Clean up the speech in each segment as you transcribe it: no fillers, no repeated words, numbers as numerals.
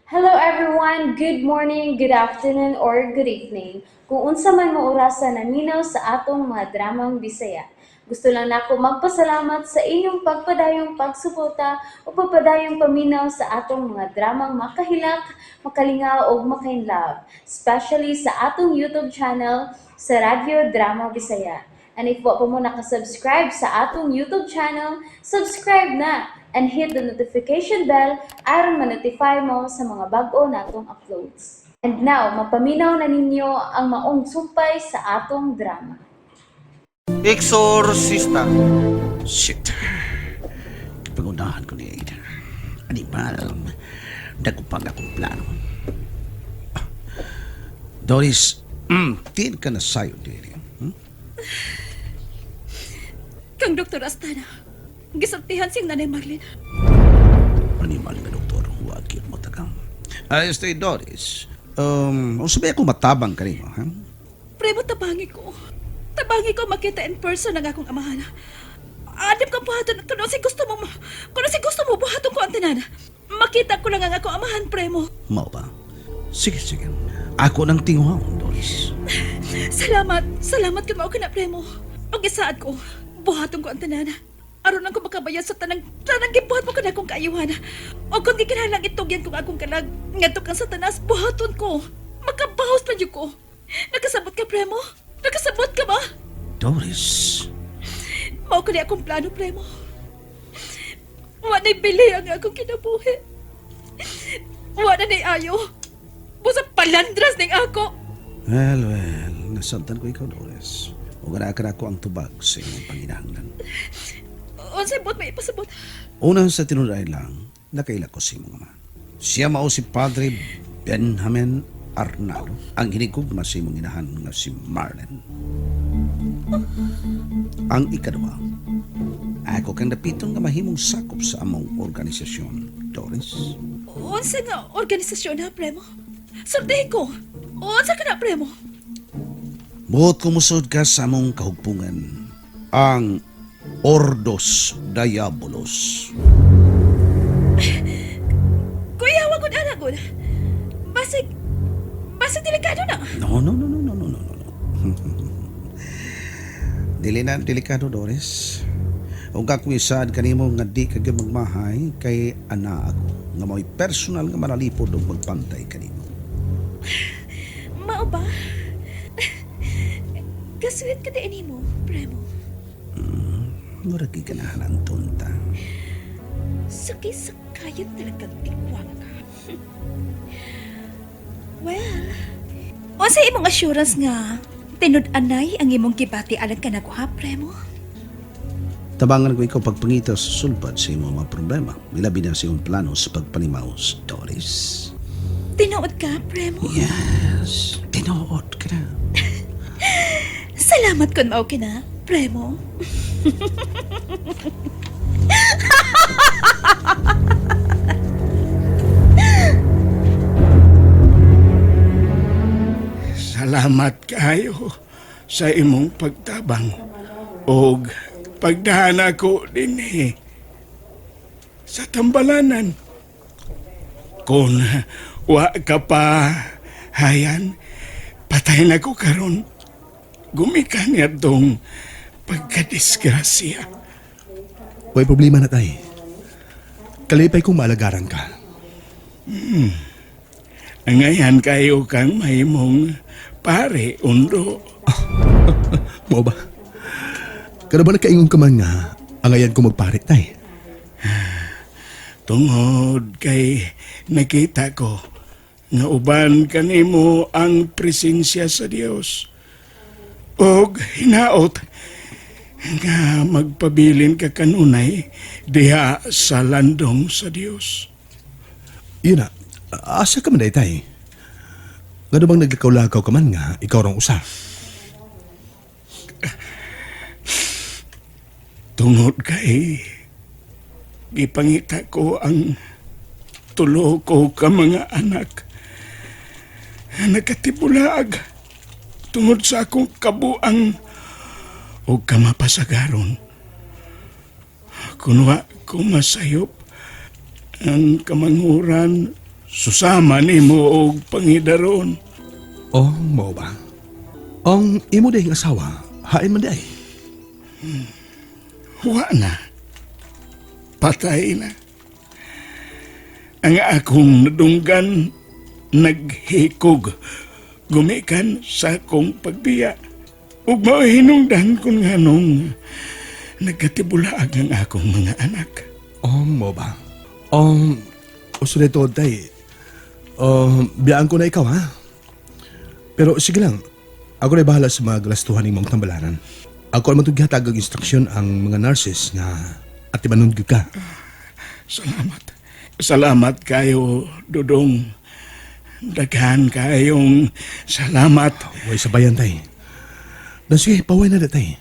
Hello everyone! Good morning, good afternoon, or good evening. Kung unsa man mo orasa naminaw sa atong mga dramang Bisaya. Gusto lang nako magpasalamat sa inyong pagpadayong pagsuporta o pagpadayong paminaw sa atong mga dramang makahilak, makalingaw ug makainlove, especially sa atong YouTube channel sa Radyo Drama Bisaya. And if wa pa mo nakasubscribe sa atong YouTube channel, subscribe na and hit the notification bell aron ma-notify mo sa mga bag-o natong uploads. And now, mapaminaw na ninyo ang maong sumpay sa atong drama. Exorcista. Shit. Pangunahan ko ni Aiden. Animal. Nagupag akong plano. Ah. Doris, tin ka na sayo, diri. Kang Dr. Astana, gisultihan siyang Nanay Marlene. Animal nga doktor, huwag yun mo tagang. Ay, stay, Doris. Unsa ba ako matabang kanimo, ha? Premo, tabangi ko. Tabangi ko makita in person ang akong amahan. Adip ka buhaton, kuno si gusto mo buhaton ko ang tanan. Makita ko lang ang akong amahan, premo. Mao ba? Sige, sige. Ako nang tinguhaon, Doris. Salamat, salamat kung mao ka na, premo. Og isaad ko, buhaton ko ang tanan. Aron lang ko makabayad sa tanang, tanang gibuhat mo kana akong kaayuhan. O kung gikinahanglang itugyan kong akong kalag, ngadto kang Satanas, buhaton ko. Makabahos na jud ko. Nakasabot ka, premo? Nakasabot ka ba? Doris, Mao ko ni akong plano, premo. Wa na'y bili ang akong kinabuhi. Wa na na'y ayo. Busa palandras ning ako. Well, well, nasabtan ko ikaw, Doris. O gara ko ang tubag sa imong panginahanglan. Unsay buot may ipasabot? Una sa tinuray lang, nakaila ko sa imong ama. Siya mao si Padre Benjamin Arnalo, ang hinigugma sa imong inahan nga si Marlene. Ang ikaduha, ako kang dapiton nga mahimong sakop sa among organisasyon, Doris. Unsa nga organisasyon na, premo? Sultihin ko. Unsa ka na, premo? Buot kumusod ka sa among kahugpungan, ang Ordos Diabolos. Kuya, wag ko na gud. Basig, basig delikado na. No, no, no, no, no, no, no, no. Dili na delikado, Doris. Ug ako isaad kanimo nga di ka gyud magmahay kay ana ako nga mo'y personal nga manalipod og magpantay kanimo. Mao ba? Kasuwit ka din mo, premo. Murag giganahan ang tunta. Sakay sa kaya talagang tikwang ka. Well, unsa imong assurance nga tinud-anay ang imong gibati alang kanako ha, premo? Tabangan ko ikaw pagpangita sa sulpad sa imong mga problema. Ilabi na sa imong plano sa pagpanimaw, Doris. Tinuod ka, premo? Yes, tinuod ka na. Salamat kun mao kina, premo. Salamat kayo sa imong pagtabang og pagdahan ako dinhi sa tambalanan. Kung wa ka pa hayan, patay na ko karon. Gumikan niya dong pagkadisgrasya. Way problema na tay. Kalipay kong maalagaran ka. Ngayon kayo kang mahimong pare, undo. Mao ba? Kano ba nagkaingon ka man nga, angayan ko magpare tay? Tungod kay nakita ko nga uban kanimo ang presensya sa Dios. Og hinaot nga magpabilin ka kanunay diha sa landong sa Dios. Yun na, asa ka man day tay? Ngano bang naglakaw-lakaw ka man nga, ikaw rong usa? Tungod kay gipangita ko ang tulo ko ka mga anak. Nakatibulaag tungod sa akong kabuang o kamapasagaron. Kunwa ko masayop ang kamanghuran Susama nimo og pangidaron. Oh, mao ba? Ang imo dihing asawa, hain man di ay. Wa na. Patay na. Ang akong nadunggan naghikog gumikan sa akong pagbiya. Ug mao hinungdan kun nganong nagkatibulaag ang akong mga anak. Oh, mao ba? Uso na ito, tay. Biyaan ko na ikaw, ha? Pero sige lang, ako na bahala sa mga galastuhan ng mong tambalaran. Ako ang matughatag ang instruksyon ang mga nurses nga atimanon gyud ka. Salamat. Salamat kayo, Dudong. Daghan kayong salamat. Way sabayan, tay. Na sige, paway na da, tay.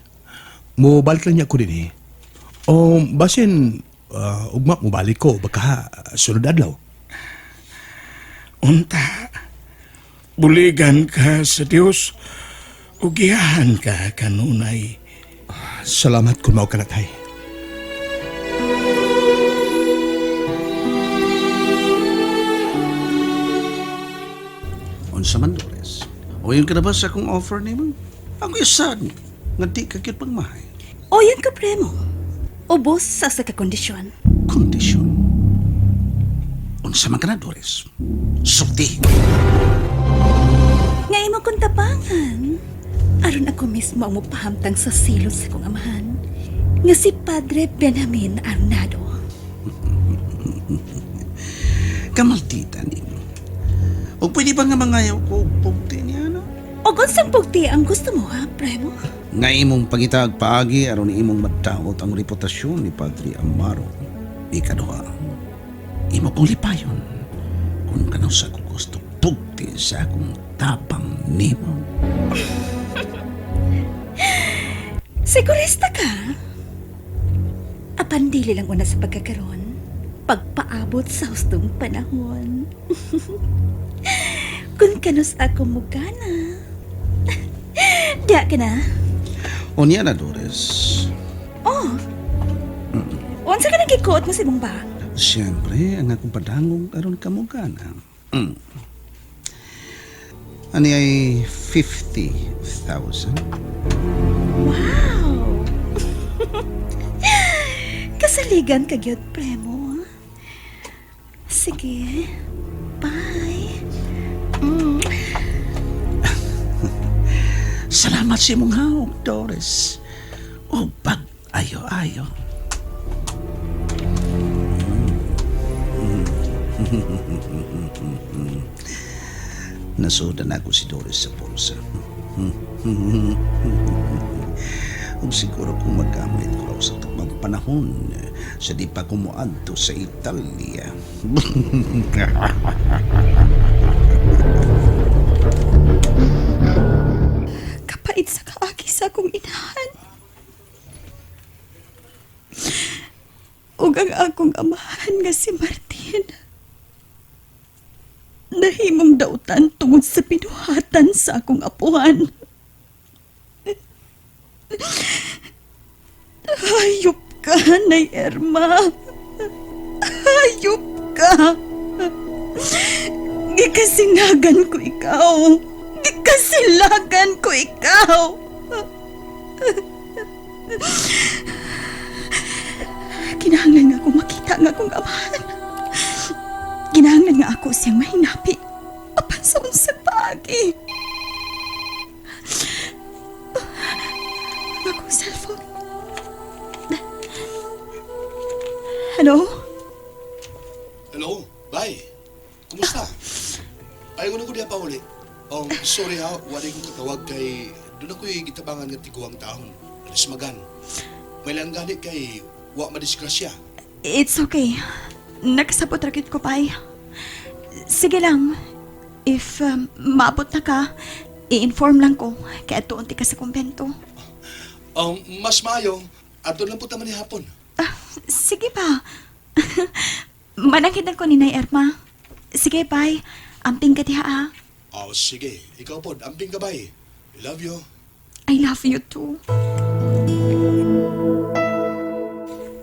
Mo balik lang niya ako din eh. O basin, ugma, mo balik ko, baka sunod adlaw. Unta, buligan ka sa Dios ugiyahan ka kanunay. Salamat kung mao ka na, tay. Unsa man, Dolores? O yun ka na ba sa akong offer nimo? Ako isad nga di ka gyud pagmahay. O yan ka, premo. Ubos sa sa kondisyon. Kondisyon. Unsa man ka na, Dolores? Sulti. Nga imo kong tabangan. Aron ako mismo ang mupahamtang sa silot sa kong amahan. Nga si Padre Benjamin Arnado. Kamaldita nimo. O pwede ba nga mangayaw ko og pugti niya, no? O unsang pugti ang gusto mo ha, premo? Nga imong pangitag paagi aron imong madaot ang reputasyon ni Padre Amaro. Ikaduha, imo kong lipayon kung kanaw sa ko gusto pugti sa akong tapang nimo. Sigurista ka? Apan dili lang una sa pagkakaroon. Pagpaabot sa hustong panahon. Kung kanus ako mugana. Diya ka na. Unya na, Doris. Oh. Unsa ka nang gikuot mo sa imong bag? Siyempre, ang akong padangog aron kamugana. Ani ay 50,000. Wow! Kasaligan ka gyud, premo. Sige. Bye. Salamat sa imong hawak, Doris. O pag ayo-ayo. Nasudan ako si Doris sa bulsa. Ug siguro kung magamit ko raw sa tukmang panahon sa di pa kumuadto sa Italia. Kapait sa kaagi sa akong inahan. Ug ang akong amahan nga si Martin. Nahimong dautan tungod sa pinuhatan sa akong apuhan. Hayop ka, Nay Erma. Hayop ka. Gikasinagan ko ikaw. Gikasilagan ko ikaw. Kinahanglan nga ako makita nga akong amahan. Kinahanglan nga ako siyang mahinapi. Apan sa unsang paagi. Ang akong cellphone. Hello? Hello, bye. Kumusta? Ayaw na ko diya pa uli. Sorry ha, wala kong katawag kay doon ako'y gitabangan nga tiguang taon. Alismagan. May lang gani kay wa madisgrasya. It's okay. Nakasabot ra gyud ko, bay. Sige lang. If maabot na ka, i-inform lang ko kaya tuon ti ka sa kumbento. Mas maayo, adto lang po taman ni hapon. Ah, sige pa. Manangkitan ko ni Nay Erma. Sige, bye. Amping ka diha, ah. Oh, sige. Ikaw po, amping ka bay. I love you. I love you too.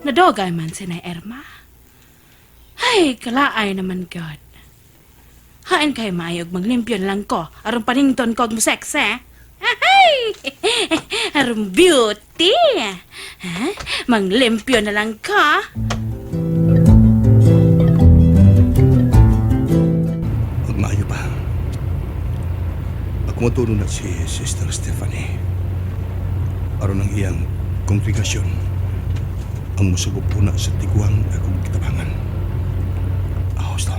Nadogay man si Nay Erma. Ay, kalaay naman God. Hain kay maayog maglimpyo na lang ko. Aron panington ko og sex, eh. Ay! Aron beauty. Ha? Manglimpyo na lang ka. Ug maayo pa. Ako matulong na si Sister Stephanie. Aron ang iyang kongregasyon ang musugob una sa tiguang akong kitabangan. Ahos ta,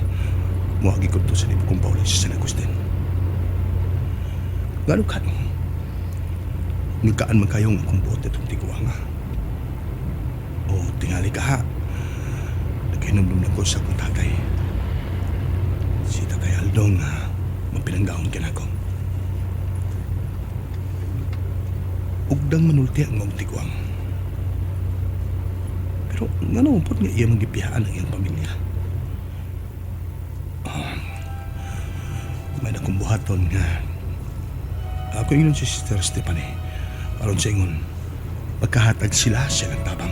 muagi ko to sa libo kong pauli sa San Agustin. Ngano ka no? Nagkaan man kayong akong buot itong tiguang ha? O tingali ka ha? Naghinumdum na ko sa akong tatay. Si Tatay Aldong ha, mapinanggahon ka na ako. Ugdang manulti ang maong tiguang. Pero ngano po nga iya manggipiyaan ang iyang pamilya. Ah, may nakong buhaton nga. Ako ingon si Sister Stephanie. Aron sa ingon, pagkahatag sila silang tabang.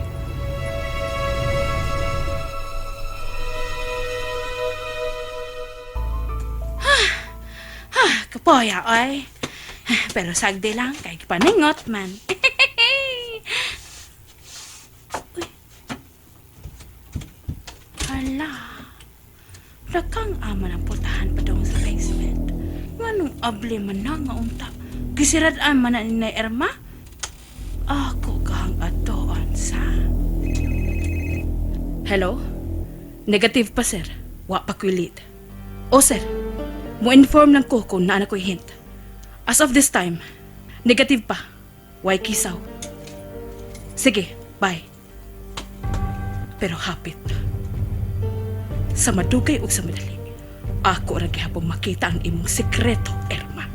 Ah, kapoya, oy. Pero sagdi lang, kay paningot man. Uy. Hala. Lakang ama ng putahan pa dong sa basement. Nganong abli man na nga unta. Gisirad-an man na ni Erma. Ako kahang atoan sa... Hello? Negative pa, sir. Wa pa ko'y lead. O, sir. Mo-inform lang ko kung naa na ko'y hint. As of this time, negative pa. Why kisaw? Sige, bye. Pero hapit na. Sa madugay ug sa madali, ako ra gihapon makita ang imong sekreto, Erma.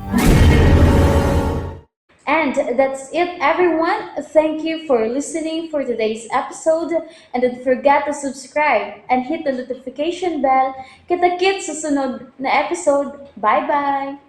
And that's it, everyone. Thank you for listening for today's episode. And don't forget to subscribe and hit the notification bell. Kita-kits sa sunod na episode. Bye-bye!